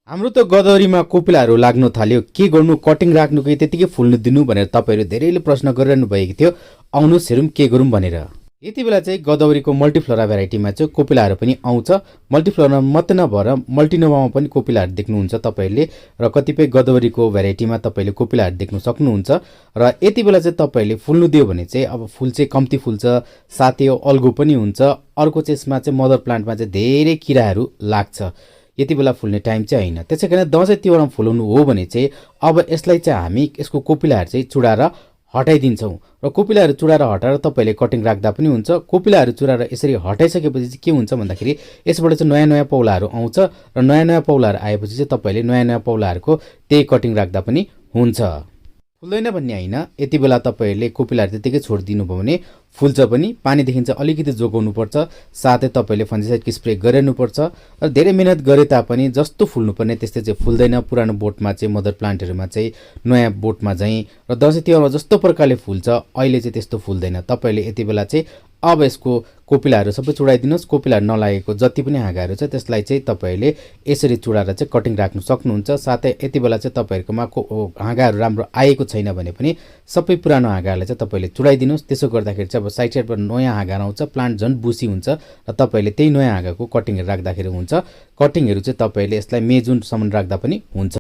हाम्रो त गदवरीमा कोपिलाहरू लाग्न थाल्यो, के गर्नु, कटिङ राख्नु कि त्यतिकै फुल्नु दिनु भनेर तपाईँहरू धेरैले प्रश्न गरिरहनु भएको थियो। आउनुहोस् हेरौँ के गरौँ भनेर। यति बेला चाहिँ गदवरीको मल्टिफ्लोरा भेराइटीमा चाहिँ कोपिलाहरू पनि आउँछ। मल्टिफ्लोरा मात्रै नभएर मल्टिनोभामा पनि कोपिलाहरू देख्नुहुन्छ तपाईँहरूले, र कतिपय गदवरीको भेराइटीमा तपाईँले कोपिलाहरू देख्नु सक्नुहुन्छ। र यति बेला चाहिँ तपाईँहरूले फुल्नु दियो भने चाहिँ अब फुल चाहिँ कम्ती फुल्छ, साथै अल्गो पनि हुन्छ। अर्को चाहिँ यसमा चाहिँ मदर प्लान्टमा चाहिँ धेरै किराहरू लाग्छ। यति बेला फुल्ने टाइम चाहिँ होइन। त्यसै कारण दसैँ तिहारमा फुलाउनु हो भने चाहिँ अब यसलाई चाहिँ हामी यसको कोपिलाहरू चाहिँ चुडाएर हटाइदिन्छौँ। र कोपिलाहरू चुडाएर हटाएर तपाईँले कटिङ राख्दा पनि हुन्छ। कोपिलाहरू चुडाएर यसरी हटाइसकेपछि चाहिँ के हुन्छ भन्दाखेरि यसबाट चाहिँ नयाँ नयाँ पौलाहरू आउँछ, र नयाँ नयाँ पौलाहरू आएपछि चाहिँ तपाईँले नयाँ नयाँ पौलाहरूको त्यही कटिङ राख्दा पनि हुन्छ। फुल्दैन भन्ने होइन, यति बेला तपाईँहरूले कोपिलाहरू त्यतिकै छोडिदिनु भयो भने फुल्छ पनि। पानीदेखि चाहिँ अलिकति जोगाउनुपर्छ, साथै तपाईँले फन्जिसाइडको स्प्रे गरिरहनुपर्छ। र धेरै मिहिनेत गरे तापनि जस्तो फुल्नुपर्ने त्यस्तै चाहिँ फुल्दैन। पुरानो बोटमा चाहिँ मदर प्लान्टहरूमा चाहिँ नयाँ बोटमा चाहिँ र दसैँ तिहारमा जस्तो प्रकारले फुल्छ अहिले चाहिँ त्यस्तो फुल्दैन। तपाईँले यति बेला चाहिँ अब यसको कोपिलाहरू सबै चुडाइदिनुहोस्। कोपिलाहरू नलागेको जति पनि हाँगाहरू छ त्यसलाई चाहिँ तपाईँहरूले यसरी चुडाएर चाहिँ कटिङ राख्नु सक्नुहुन्छ। साथै यति बेला चाहिँ तपाईँहरूकोमा हाँगाहरू राम्रो आएको छैन भने पनि सबै पुरानो हाँगाहरूलाई चाहिँ तपाईँले चुडाइदिनुहोस्। त्यसो गर्दाखेरि चाहिँ अब साइड साइडबाट नयाँ हाँगा आउँछ, प्लान्ट झन् बुसी हुन्छ, र तपाईँले त्यही नयाँ हाँगाको कटिङहरू राख्दाखेरि हुन्छ। कटिङहरू चाहिँ तपाईँले यसलाई मे जुनसम्म राख्दा पनि हुन्छ।